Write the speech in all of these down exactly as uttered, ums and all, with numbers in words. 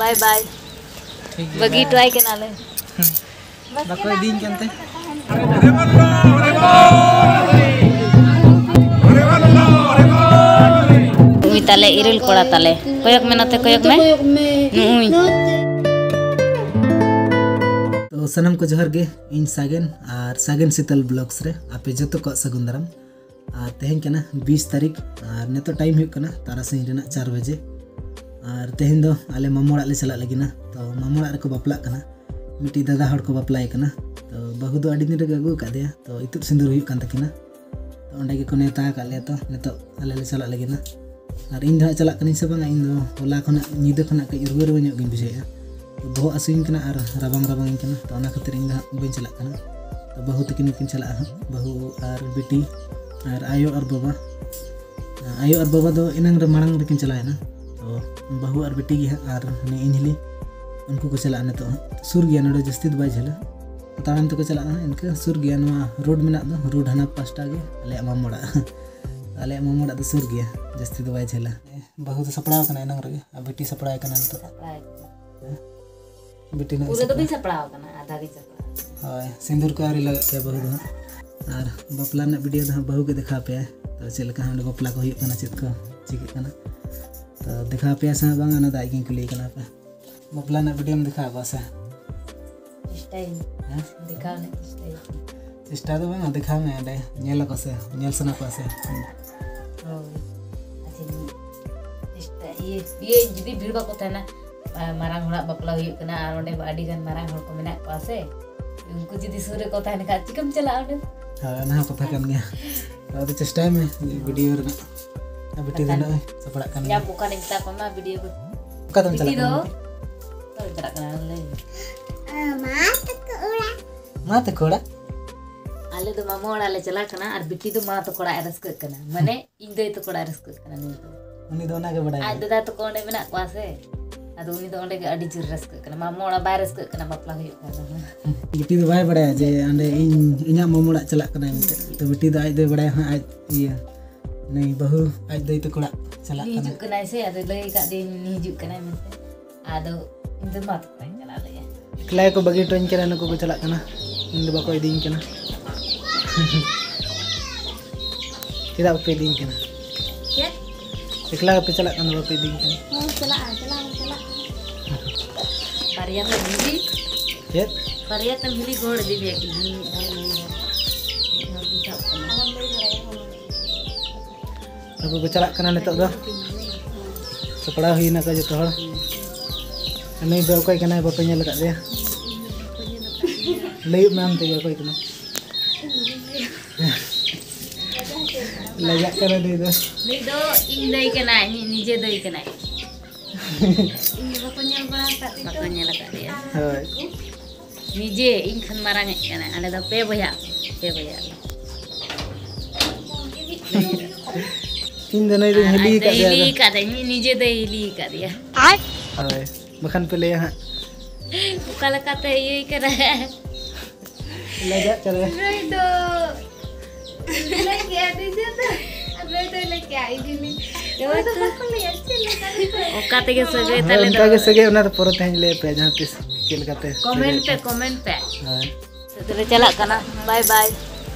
ᱵᱟᱭ ᱵᱟᱭ᱾ ᱴᱷᱤᱠ ᱜᱮᱭᱟ, ᱵᱟᱹᱜᱤ ᱵᱟᱭ᱾ ᱦᱚᱴᱚᱣᱟᱭ ᱠᱟᱱᱟᱞᱮ᱾ ᱵᱟᱠᱚ ᱤᱫᱤᱧ ᱠᱟᱱᱛᱮ᱾ ᱱᱩᱭ ᱛᱟᱞᱮ ᱤᱨᱤᱞ ᱠᱚᱲᱟ ᱛᱟᱞᱮ᱾ ᱠᱚᱭᱚᱜ ᱢᱮ ᱱᱚᱛᱮ, ᱠᱚᱭᱚᱜ ᱢᱮ᱾ ᱱᱩᱭ᱾ ᱛᱚ ᱥᱟᱱᱟᱢ ᱠᱚ ᱡᱚᱦᱟᱨ ᱜᱮ, ᱤᱧ ᱥᱟᱜᱮᱱ ᱟᱨ ᱥᱟᱜᱮᱱ ᱥᱤᱛᱟᱹᱞ ᱵᱞᱚᱜᱥ ᱨᱮ ᱟᱯᱮ ᱡᱚᱛᱚ ᱠᱚᱣᱟᱜ ᱥᱟᱹᱜᱩᱱ ᱫᱟᱨᱟᱢ᱾ ᱟᱨ ᱛᱮᱦᱮᱧ ᱠᱟᱱᱟ ᱵᱤᱥ ᱛᱟᱹᱨᱤᱠᱷ, ᱟᱨ ᱱᱤᱛᱚᱜ ᱴᱟᱭᱤᱢ ᱦᱩᱭᱩᱜ ᱠᱟᱱᱟ ᱛᱟᱨᱟᱥᱤᱧ ᱨᱮᱱᱟᱜ ᱪᱟᱨ ᱵᱟᱡᱮ᱾ ᱟᱨ ᱛᱮᱦᱮᱧ ᱫᱚ ᱟᱞᱮ ᱢᱟᱢᱚ ᱚᱲᱟᱜ ᱞᱮ ᱪᱟᱞᱟᱜ ᱞᱟᱹᱜᱤᱫ ᱱᱟ᱾ ᱛᱚ ᱢᱟᱢᱚ ᱚᱲᱟᱜ ᱨᱮᱠᱚ ᱵᱟᱯᱞᱟᱜ ᱠᱟᱱᱟ, ᱢᱤᱫᱴᱤᱡ ᱫᱟᱫᱟ ᱦᱚᱲ ᱠᱚ ᱵᱟᱯᱞᱟᱭᱮ ᱠᱟᱱᱟ᱾ ᱛᱚ ᱵᱟᱹᱦᱩ ᱫᱚ ᱟᱹᱰᱤ ᱫᱤᱱ ᱨᱮᱜᱮ ᱟᱹᱜᱩ ᱟᱠᱟᱫᱮᱭᱟ, ᱛᱚ ᱤᱛᱩᱫ ᱥᱤᱸᱫᱩᱨ ᱦᱩᱭᱩᱜ ᱠᱟᱱ ᱛᱟᱹᱠᱤᱱᱟ᱾ ᱛᱚ ᱚᱸᱰᱮ ᱜᱮᱠᱚ ᱱᱮᱣᱛᱟ ᱟᱠᱟᱫ ᱞᱮᱭᱟ᱾ ᱛᱚ ᱱᱤᱛᱚᱜ ᱟᱞᱮ ᱞᱮ ᱪᱟᱞᱟᱜ ᱞᱟᱹᱜᱤᱫ ᱱᱟ᱾ ᱟᱨ ᱤᱧ ᱫᱚ ᱦᱟᱸᱜ ᱪᱟᱞᱟᱜ ᱠᱟᱹᱱᱟᱹᱧ ᱥᱮ ᱵᱟᱝᱟ, ᱤᱧ ᱫᱚ ᱦᱚᱞᱟ ᱠᱷᱚᱱᱟᱜ, ᱧᱤᱫᱟᱹ ᱠᱷᱚᱱᱟᱜ ᱠᱟᱹᱡ ᱨᱩᱣᱟᱹ ᱨᱩᱣᱟᱹ ᱧᱚᱜ ᱜᱤᱧ ᱵᱩᱡᱷᱟᱹᱣᱮᱫᱼᱟ᱾ ᱛᱚ ᱵᱚᱦᱚᱜ ᱦᱟᱹᱥᱩᱧ ᱠᱟᱱᱟ ᱟᱨ ᱨᱟᱵᱟᱝ ᱨᱟᱵᱟᱝ ᱤᱧ ᱠᱟᱱᱟ, ᱛᱚ ᱚᱱᱟ ᱠᱷᱟᱹᱛᱤᱨ ᱤᱧ ᱫᱚ ᱦᱟᱸᱜ ᱵᱟᱹᱧ ᱪᱟᱞᱟᱜ ᱠᱟᱱᱟ᱾ ᱛᱚ ᱵᱟᱹᱦᱩ ᱛᱟᱹᱠᱤᱱ ᱜᱮᱠᱤᱱ ᱪᱟᱞᱟᱜᱼᱟ ᱦᱟᱸᱜ, ᱵᱟᱹᱦᱩ ᱟᱨ ᱵᱤᱴᱤ ᱟᱨ ᱟᱭᱳ ᱟᱨ ᱵᱟᱵᱟ᱾ ᱟᱭᱳ ᱟᱨ ᱵᱟᱵᱟ ᱫᱚ ᱮᱱᱟᱝ ᱨᱮ, ᱢᱟᱲᱟᱝ ᱨᱮᱠᱤᱱ ᱪᱟᱞᱟᱣᱮᱱᱟ᱾ ᱛᱚ ᱵᱟᱹᱦᱩ ᱟᱨ ᱵᱤᱴᱤ ᱜᱮ ᱦᱟᱸᱜ, ᱟᱨ ᱩᱱᱤ ᱤᱧ ᱦᱤᱞᱤ, ᱩᱱᱠᱩ ᱠᱚ ᱪᱟᱞᱟᱜᱼᱟ ᱱᱤᱛᱚᱜ ᱦᱟᱸᱜ᱾ ᱥᱩᱨ ᱜᱮᱭᱟ, ᱱᱚᱰᱮ ᱡᱟᱹᱥᱛᱤ ᱫᱚ ᱵᱟᱭ ᱡᱷᱟᱹᱞᱟ, ᱛᱟᱲᱟᱢ ᱛᱮᱠᱚ ᱪᱟᱞᱟᱜᱼᱟ ᱦᱟᱸᱜ᱾ ᱤᱱᱠᱟᱹ ᱥᱩᱨ ᱜᱮᱭᱟ, ᱱᱚᱣᱟ ᱨᱳᱰ ᱢᱮᱱᱟᱜ ᱫᱚ, ᱨᱳᱰ ᱦᱟᱱᱟ ᱯᱟᱥᱴᱟ ᱜᱮ ᱟᱞᱮᱭᱟᱜ ᱢᱟᱢᱚ ᱚᱲᱟᱜ᱾ ᱟᱞᱮᱭᱟᱜ ᱢᱟᱢᱚ ᱚᱲᱟᱜ ᱫᱚ ᱥᱩᱨ ᱜᱮᱭᱟ, ᱡᱟᱹᱥᱛᱤ ᱫᱚ ᱵᱟᱭ ᱡᱷᱟᱹᱞᱟ᱾ ᱵᱟᱹᱦᱩ ᱫᱚ ᱥᱟᱯᱲᱟᱣ ᱠᱟᱱᱟ ᱮᱱᱟᱝ ᱨᱮᱜᱮ, ᱟᱨ ᱵᱤᱴᱤ ᱥᱟᱯᱲᱟᱣ ᱠᱟᱱᱟ ᱱᱤᱛᱚᱜ᱾ ᱥᱟᱯᱲᱟᱣ ᱠᱟᱱᱟ᱾ ᱵᱤᱴᱤ ᱱᱟᱜ ᱯᱩᱨᱟᱹ ᱫᱚ ᱥᱟᱯᱲᱟᱣ᱾ ᱵᱟᱹᱧ ᱥᱟᱯᱲᱟᱣ ᱠᱟᱱᱟ, ᱟᱫᱷᱟ ᱜᱮ ᱥᱟᱯᱲᱟᱣ᱾ ᱦᱳᱭ, ᱥᱤᱸᱫᱩᱨ ᱠᱚ ᱟᱹᱣᱨᱤ ᱞᱟᱜᱟᱜ ᱛᱟᱭᱟ ᱵᱟᱹᱦᱩ ᱫᱚ ᱦᱟᱸᱜ᱾ ᱟᱨ ᱵᱟᱯᱞᱟ ᱨᱮᱱᱟᱜ ᱵᱷᱤᱰᱤᱭᱳ ᱫᱚ ᱦᱟᱸᱜ ᱵᱟᱹᱦᱩ ᱜᱮ ᱫᱮᱠᱷᱟᱣ ᱯᱮᱭᱟ᱾ ᱛᱚ ᱪᱮᱫ ᱞᱮᱠᱟ ᱦᱟᱸᱜ ᱚᱸᱰᱮ ᱵᱟᱯᱞᱟ ᱠᱚ ᱦᱩᱭᱩᱜ ᱠᱟᱱᱟ, ᱪᱮᱫ ᱠᱚ ᱪᱤᱠᱟᱹᱜ ᱠᱟᱱᱟ, ᱛᱚ ᱫᱮᱠᱷᱟᱣ ᱯᱮᱭᱟ ᱥᱮ ᱦᱟᱸᱜ ᱵᱟᱝ, ᱚᱱᱟ ᱫᱚ ᱟᱡ ᱜᱮᱧ ᱠᱩᱞᱤᱭᱮ ᱠᱟᱱᱟ ᱦᱟᱯᱮ᱾ ᱵᱟᱯᱞᱟ ᱨᱮᱱᱟᱜ ᱵᱷᱤᱰᱤᱭᱳᱢ ᱫᱮᱠᱷᱟᱣ ᱠᱚᱣᱟ ᱥᱮ? ᱪᱮᱥᱴᱟᱭᱟᱹᱧ᱾ ᱦᱮᱸ? ᱫᱮᱠᱷᱟᱣ ᱨᱮᱱᱟᱜ ᱪᱮᱥᱴᱟᱭᱟᱹᱧ᱾ ᱪᱮᱥᱴᱟ ᱫᱚ ᱵᱟᱝᱟ, ᱫᱮᱠᱷᱟᱣ ᱢᱮ, ᱚᱸᱰᱮ ᱧᱮᱞ ᱟᱠᱚ ᱥᱮ, ᱧᱮᱞ ᱥᱟᱱᱟ ᱠᱚᱣᱟ ᱥᱮ᱾ ᱦᱳᱭ᱾ ᱟᱪᱪᱷᱟ, ᱪᱮᱥᱴᱟ, ᱤᱭᱟᱹ, ᱤᱭᱟᱹ, ᱡᱩᱫᱤ ᱵᱷᱤᱲ ᱵᱟᱠᱚ ᱛᱟᱦᱮᱱᱟ, ᱟ, ᱢᱟᱨᱟᱝ ᱦᱚᱲᱟᱜ ᱵᱟᱯᱞᱟ ᱦᱩᱭᱩᱜ ᱠᱟᱱᱟ ᱟᱨ ᱚᱸᱰᱮ ᱟᱹᱰᱤ ᱜᱟᱱ ᱢᱟᱨᱟᱝ ᱦᱚᱲ ᱠᱚ ᱢᱮᱱᱟᱜ ᱠᱚᱣᱟ ᱥᱮ, ᱩᱱᱠᱩ ᱡᱩᱫᱤ ᱥᱩᱨ ᱨᱮᱠᱚ ᱛᱟᱦᱮᱱ ᱠᱷᱟᱱ ᱪᱤᱠᱟᱹᱢ ᱪᱟᱞᱟᱜᱼᱟ ᱚᱸᱰᱮ? ᱦᱳᱭ, ᱚᱱᱟ ᱦᱚᱸ ᱠᱟᱛᱷᱟ ᱠᱟᱱ ᱜᱮᱭᱟ᱾ ᱟᱫᱚ ᱪᱮᱥᱴᱟᱭ ᱢᱮ ᱵᱷᱤᱰᱤᱭᱳ ᱨᱮᱱᱟᱜ᱾ ᱟᱨ ᱵᱤᱴᱤ ᱫᱚ ᱵᱟᱠᱷᱟᱱ ᱱᱚᱜᱼᱚᱭ ᱥᱟᱯᱲᱟᱜ ᱠᱟᱱ ᱜᱮᱭᱟ᱾ ᱧᱟᱢ ᱠᱚ ᱠᱷᱟᱱ ᱢᱮᱛᱟ ᱠᱚᱢᱟ ᱵᱷᱤᱰᱤᱭᱳ ᱠᱚ᱾ ᱚᱠᱟ ᱛᱮᱢ ᱵᱤᱴᱤ ᱪᱟᱞᱟᱜ ᱫᱚ ᱠᱟᱱᱟ? ᱚᱠᱟ ᱛᱮᱢ ᱪᱟᱞᱟᱜ ᱠᱟᱱᱟ ᱞᱟᱹᱭ ᱢᱮ? ᱢᱟ ᱛᱟᱠᱚ ᱚᱲᱟᱜ᱾ ᱢᱟ ᱛᱟᱠᱚ ᱚᱲᱟᱜ? ᱟᱞᱮ ᱫᱚ ᱢᱟᱢᱟ ᱚᱲᱟᱜ ᱞᱮ ᱪᱟᱞᱟᱜ ᱠᱟᱱᱟ ᱟᱨ ᱵᱤᱴᱤ ᱫᱚ ᱢᱟ ᱛᱟᱠᱚ ᱚᱲᱟᱜ ᱮ ᱨᱟᱹᱥᱠᱟᱹᱜ ᱠᱟᱱᱟ᱾ ᱢᱟᱱᱮ ᱤᱧ ᱫᱟᱹᱭ ᱛᱟᱠᱚ ᱚᱲᱟᱜ ᱮ ᱨᱟᱹᱥᱠᱟᱹᱜ ᱠᱟᱱᱟ ᱱᱩᱭ ᱫᱚ᱾ ᱩᱱᱤ ᱫᱚ ᱚᱱᱟ ᱜᱮ ᱵᱟᱰᱟᱭᱟ᱾ ᱟᱡ ᱫᱟᱫᱟ ᱛᱟᱠᱚ ᱚᱸᱰᱮ ᱢᱮᱱᱟᱜ ᱠᱚᱣᱟ ᱥᱮ, ᱟᱫᱚ ᱩᱱᱤ ᱫᱚ ᱚᱸᱰᱮ ᱜᱮ ᱟᱹᱰᱤ ᱡᱳᱨ ᱨᱟᱹᱥᱠᱟᱹᱜ ᱠᱟᱱᱟ᱾ ᱢᱟᱢᱟ ᱚᱲᱟᱜ ᱵᱟᱭ ᱨᱟᱹᱥᱠᱟᱹᱜ ᱠᱟᱱᱟ ᱵᱟᱯᱞᱟ ᱦᱩᱭᱩᱜ ᱠᱟᱱ ᱨᱮᱦᱚᱸ᱾ ᱵᱤᱴᱤ ᱫᱚ ᱵᱟᱭ ᱵᱟᱰᱟᱭᱟ ᱡᱮ ᱚᱸᱰᱮ ᱤᱧ, ᱤᱧᱟᱹᱜ ᱢᱟᱢᱟ ᱚᱲᱟᱜ ᱪᱟᱞᱟᱜ ᱠᱟᱱᱟᱭ ᱢᱮᱱᱛᱮ᱾ ᱛᱚ ᱵᱤᱴᱤ ᱫᱚ ᱟᱡ ᱫᱚᱭ ᱵᱟᱰᱟᱭᱟ ᱦᱟᱸᱜ, ᱟᱡ ᱤᱭᱟᱹ, ᱱᱩᱭ ᱵᱟᱹᱦᱩ ᱟᱡ ᱫᱟᱹᱭ ᱛᱟᱠᱚ ᱚᱲᱟᱜ ᱪᱟᱞᱟᱜ ᱩᱱᱤ ᱠᱟᱱᱟ᱾ ᱦᱤᱡᱩᱜ ᱠᱟᱱᱟᱭ ᱥᱮ, ᱟᱫᱚ ᱞᱟᱹᱭ ᱟᱠᱟᱫ ᱫᱤᱧ ᱩᱱᱤ ᱦᱤᱡᱩᱜ ᱠᱟᱱᱟᱭ ᱢᱮᱱᱛᱮ᱾ ᱟᱫᱚ ᱤᱧ ᱫᱚ ᱢᱟ ᱛᱟᱠᱚ ᱤᱧ ᱪᱟᱞᱟᱣ ᱞᱮᱜᱮ᱾ ᱮᱠᱞᱟ ᱜᱮᱠᱚ ᱵᱟᱹᱜᱤ ᱦᱚᱴᱚᱧ ᱠᱟᱱᱟ, ᱱᱩᱠᱩ ᱠᱚ ᱪᱟᱞᱟᱜ ᱠᱟᱱᱟ, ᱤᱧ ᱫᱚ ᱵᱟᱠᱚ ᱤᱫᱤᱧ ᱠᱟᱱᱟ᱾ ᱪᱮᱫᱟᱜ ᱵᱟᱯᱮ ᱤᱫᱤᱧ ᱠᱟᱱᱟ? ᱪᱮᱫ? ᱮᱠᱞᱟ ᱜᱮᱯᱮ ᱪᱟᱞᱟᱜ ᱠᱟᱱᱟ, ᱵᱟᱯᱮ ᱤᱫᱤᱧ ᱠᱟᱱᱟ? ᱦᱮᱸ, ᱪᱟᱞᱟᱜᱼᱟ, ᱪᱟᱞᱟᱜ ᱟᱢ, ᱪᱟᱞᱟᱜ᱾ ᱵᱟᱨᱭᱟ ᱛᱮᱢ ᱦᱤᱞᱤ, ᱪᱮᱫ? ᱵᱟᱨᱭᱟ ᱛᱮᱢ ᱦᱤᱞᱤ ᱜᱚᱦᱚᱲ ᱤᱫᱤ ᱢᱮᱭᱟ ᱠᱤᱱ, ᱦᱟᱹᱱᱤ ᱢᱤᱫ ᱫᱷᱟᱣ, ᱱᱩᱭ ᱢᱤᱫ ᱫᱷᱟᱣ᱾ ᱢᱤᱫ ᱦᱚᱲ ᱠᱤᱱ ᱥᱟᱵ ᱠᱟᱢᱟ᱾ ᱟᱵᱚ ᱠᱚ ᱪᱟᱞᱟᱜ ᱠᱟᱱᱟ ᱱᱤᱛᱚᱜ ᱫᱚ᱾ ᱥᱟᱯᱲᱟᱣ ᱦᱩᱭᱱᱟ ᱠᱚ ᱡᱚᱛᱚ ᱦᱚᱲ᱾ ᱱᱩᱭ ᱫᱚ ᱚᱠᱚᱭ ᱠᱟᱱᱟᱭ, ᱵᱟᱯᱮ ᱧᱮᱞ ᱟᱠᱟᱫ ᱫᱮᱭᱟ? ᱞᱟᱹᱭᱩᱜ ᱢᱮ ᱟᱢ ᱛᱮᱜᱮ, ᱚᱠᱚᱭ ᱠᱟᱱᱟᱭ? ᱞᱟᱡᱟᱜ ᱠᱟᱱᱟ ᱱᱩᱭ ᱫᱚ᱾ ᱱᱩᱭ ᱫᱚ ᱤᱧ ᱫᱟᱹᱭ ᱠᱟᱱᱟᱭ, ᱤᱧᱤᱡ ᱱᱤᱡᱮ ᱫᱟᱹᱭ ᱠᱟᱱᱟᱭ᱾ ᱤᱧ ᱫᱚ ᱵᱟᱠᱚ ᱧᱮᱞ ᱵᱟᱲᱟ ᱟᱠᱟᱫ ᱛᱤᱧ ᱵᱟᱠᱚ ᱛᱚ᱾ ᱧᱮᱞ ᱟᱠᱟᱫ ᱫᱮᱭᱟ᱾ ᱦᱳᱭ᱾ ᱱᱤᱡᱮ ᱤᱧ ᱠᱷᱚᱱ ᱢᱟᱨᱟᱝ ᱤᱡ ᱠᱟᱱᱟᱭ᱾ ᱟᱞᱮ ᱫᱚ ᱯᱮ ᱵᱚᱭᱦᱟ, ᱯᱮ ᱵᱚᱭᱦᱟ ᱟᱞᱮ᱾ ᱤᱧ ᱫᱚ ᱱᱩᱭ ᱫᱚᱧ ᱟᱨ ᱦᱤᱞᱤ ᱟᱡ ᱫᱚ ᱟᱠᱟᱫᱮᱭᱟ ᱦᱤᱞᱤ ᱟᱫᱚ᱾ ᱟᱠᱟᱫᱮ, ᱤᱧ ᱱᱤᱡᱮ ᱫᱚᱭ ᱦᱤᱞᱤ ᱟᱠᱟᱫᱮᱭᱟ᱾ ᱦᱳᱭ, ᱵᱟᱠᱷᱟᱱ ᱯᱮ ᱞᱟᱹᱭᱟ ᱦᱟᱸᱜ᱾ ᱚᱠᱟ ᱞᱮᱠᱟᱛᱮ ᱤᱭᱟᱹᱭ ᱠᱟᱱᱟ? ᱞᱟᱡᱟᱜ ᱠᱟᱱᱟᱭ᱾ ᱱᱩᱭ ᱫᱚ ᱞᱟᱹᱭ ᱠᱮᱜᱼᱟ, ᱱᱤᱡᱮ ᱫᱚ, ᱟᱨ ᱱᱩᱭ ᱫᱚᱭ ᱞᱟᱹᱭ ᱠᱮᱜᱼᱟ, ᱤᱧ ᱫᱚ ᱱᱤᱡᱮ ᱫᱚ᱾ ᱚᱱᱟ ᱫᱚ ᱵᱟᱠᱚ ᱞᱟᱹᱭᱟ, ᱪᱮᱫ ᱞᱮᱠᱟ ᱨᱮ? ᱚᱠᱟ ᱛᱮᱜᱮ ᱥᱟᱹᱜᱟᱹᱭ ᱦᱳᱭ, ᱛᱟᱞᱮ ᱚᱱᱠᱟ ᱫᱚ᱾ ᱜᱮ ᱥᱟᱹᱜᱟᱹᱭ, ᱚᱱᱟ ᱫᱚ ᱯᱚᱨᱮ ᱛᱮ ᱦᱟᱸᱜ ᱤᱧ ᱞᱟᱹᱭ ᱟᱯᱮᱭᱟ, ᱡᱟᱦᱟᱸ ᱛᱤᱥ ᱪᱮᱫ ᱞᱮᱠᱟᱛᱮ ᱥᱟᱹᱜᱟᱹᱭ ᱠᱚᱢᱮᱱᱴ ᱯᱮ, ᱛᱟᱯᱮ᱾ ᱠᱚᱢᱮᱱᱴ ᱯᱮ᱾ ᱦᱳᱭ᱾ ᱱᱤᱛᱚᱜ ᱫᱚᱞᱮ ᱪᱟᱞᱟᱜ ᱠᱟᱱᱟ᱾ ᱵᱟᱭ ᱵᱟᱭ᱾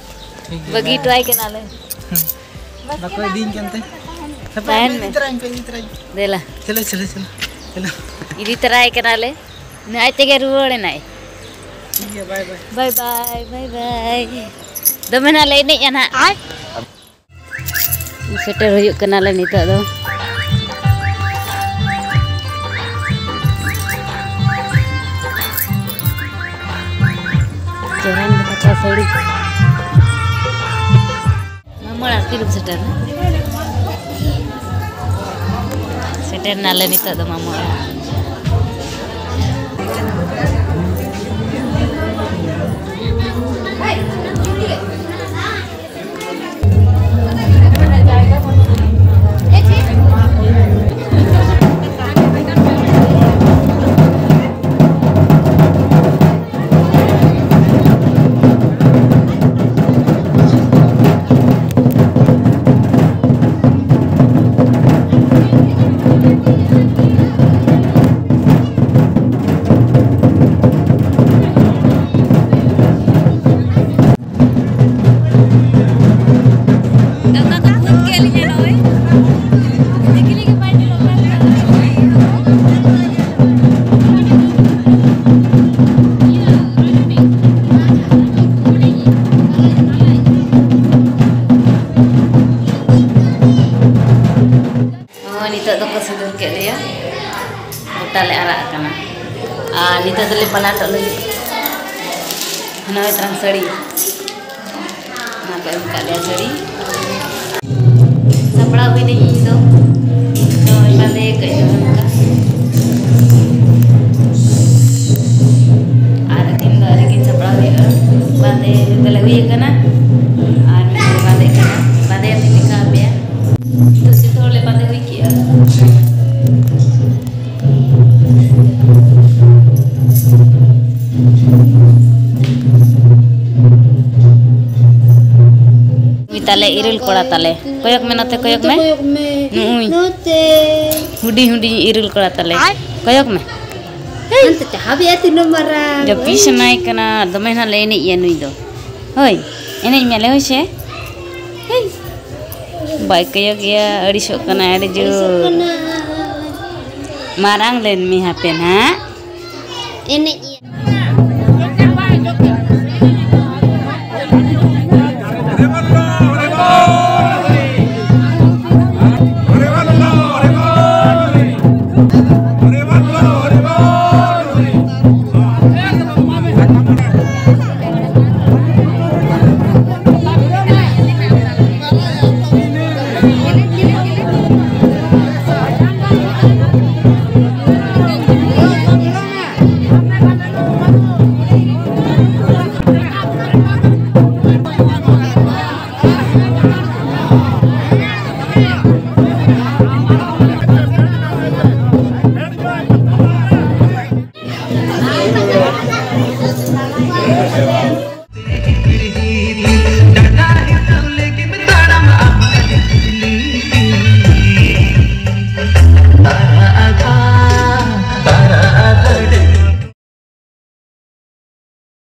ᱴᱷᱤᱠ ᱜᱮᱭᱟ, ᱵᱟᱹᱜᱤ ᱵᱟᱭ᱾ ᱦᱚᱴᱚᱣᱟᱭ ᱠᱟᱱᱟᱞᱮ᱾ ᱦᱩᱸ᱾ ᱵᱟᱠᱚ ᱤᱫᱤᱧ ᱠᱟᱱ ᱛᱮ᱾ ᱦᱟᱯᱮ, ᱛᱟᱦᱮᱱ ᱤᱫᱤ ᱢᱮ᱾ ᱛᱚᱨᱟᱧ ᱯᱮ, ᱤᱫᱤ ᱛᱚᱨᱟᱧ ᱯᱮ᱾ ᱫᱮᱞᱟ᱾ ᱪᱚᱞᱚ, ᱪᱚᱞᱚ, ᱪᱚᱞᱚ, ᱪᱚᱞᱚ᱾ ᱤᱫᱤ ᱛᱚᱨᱟᱭ ᱠᱟᱱᱟᱞᱮ᱾ ᱱᱩᱭ ᱟᱡ ᱛᱮᱜᱮ ᱨᱩᱣᱟᱹᱲ ᱮᱱᱟᱭ᱾ ᱴᱷᱤᱠ ᱜᱮᱭᱟ, ᱵᱟᱭ ᱵᱟᱭ᱾ ᱵᱟᱭ ᱵᱟᱭ, ᱵᱟᱭ ᱵᱟᱭ᱾ ᱫᱚᱢᱮ ᱱᱟᱜ ᱞᱮ ᱮᱱᱮᱡᱼᱟ ᱱᱟᱜ᱾ ᱥᱮᱴᱮᱨ ᱦᱩᱭᱩᱜ ᱠᱟᱱᱟᱞᱮ ᱱᱤᱛᱚᱜ ᱫᱚ᱾ ᱪᱮᱦᱨᱟᱱ ᱜᱮ ᱛᱟᱠᱚ ᱥᱟᱹᱲᱤ᱾ ᱢᱟᱢᱚ ᱚᱲᱟᱜ ᱛᱤᱨᱮᱢ ᱥᱮᱴᱮᱨ ᱮᱱᱟ? ᱥᱮᱴᱮᱨ ᱱᱟᱞᱮ ᱱᱤᱛᱚᱜ ᱫᱚ ᱢᱟᱢᱚ ᱚᱲᱟᱜ᱾ ᱞᱮ ᱟᱨᱟᱜ ᱟᱠᱟᱱᱟ᱾ ᱟᱨ ᱱᱤᱛᱚᱜ ᱫᱚᱞᱮ ᱯᱟᱞᱟᱴᱚᱜ ᱞᱟᱹᱜᱤᱫ᱾ ᱱᱚᱜᱼᱚᱭ ᱛᱟᱝ ᱥᱟᱹᱲᱤ᱾ ᱚᱱᱟ ᱠᱚ ᱮᱢ ᱠᱟᱜ ᱞᱮᱭᱟ ᱥᱟᱹᱲᱤ᱾ ᱥᱟᱯᱲᱟᱣ ᱦᱩᱭᱱᱟᱹᱧ ᱤᱧ ᱫᱚ᱾ ᱱᱚᱜᱼᱚᱭ ᱵᱟᱸᱫᱮ ᱠᱟᱹᱡ ᱫᱚ ᱚᱱᱠᱟ᱾ ᱟᱨ ᱟᱹᱠᱤᱱ ᱫᱚ ᱟᱹᱣᱨᱤ ᱠᱤᱱ ᱥᱟᱯᱲᱟᱣ ᱦᱩᱭᱩᱜᱼᱟ᱾ ᱵᱟᱸᱫᱮ ᱛᱟᱞᱮ ᱦᱩᱭ ᱟᱠᱟᱱᱟ᱾ ᱟᱨ ᱱᱤᱛᱚᱜ ᱞᱮ ᱵᱟᱸᱫᱮᱜ ᱠᱟᱱᱟ᱾ ᱵᱟᱸᱫᱮ ᱟᱹᱛᱤᱧ ᱞᱮᱠᱟ ᱟᱯᱮᱭᱟ᱾ ᱱᱤᱛᱚᱜ ᱡᱚᱛᱚ ᱦᱚᱲ ᱞᱮ ᱵᱟᱸᱫᱮ ᱦᱩᱭ ᱠᱮᱜᱼᱟ᱾ ᱱᱩᱭ ᱛᱟᱞᱮ ᱤᱨᱤᱞ ᱠᱚᱲᱟ ᱛᱟᱞᱮ᱾ ᱠᱚᱭᱚᱜ ᱢᱮ ᱱᱚᱛᱮ, ᱠᱚᱭᱚᱜ ᱢᱮ᱾ ᱱᱩᱭ᱾ ᱱᱚᱛᱮ᱾ ᱦᱩᱰᱤᱧ ᱦᱩᱰᱤᱧ ᱤᱨᱤᱞ ᱠᱚᱲᱟ ᱛᱟᱞᱮ᱾ ᱠᱚᱭᱚᱜ ᱢᱮ᱾ ᱦᱮᱸ, ᱛᱚ ᱪᱟᱦᱟ ᱵᱮᱭᱟ ᱛᱤᱱᱟᱹᱜ ᱢᱟᱨᱟᱝ᱾ ᱡᱟᱹᱯᱤᱫ ᱥᱟᱱᱟᱭᱮ ᱠᱟᱱᱟ, ᱫᱚᱢᱮ ᱱᱟᱜ ᱞᱮ ᱮᱱᱮᱡ ᱮᱭᱟ ᱱᱩᱭ ᱫᱚ᱾ ᱦᱳᱭ, ᱮᱱᱮᱡ ᱢᱮ ᱞᱮ, ᱦᱳᱭ ᱥᱮ᱾ ᱦᱮᱸ᱾ ᱵᱟᱭ ᱠᱚᱭᱚᱜ ᱜᱮᱭᱟ, ᱟᱹᱲᱤᱥᱚᱜ ᱠᱟᱱᱟᱭ ᱟᱹᱰᱤ ᱡᱳᱨ᱾ ᱢᱟᱨᱟᱝ ᱞᱮᱱ ᱢᱮ ᱦᱟᱯᱮ ᱱᱟᱦᱟᱜ᱾ ᱮᱱᱮᱡ ᱮᱭᱟ᱾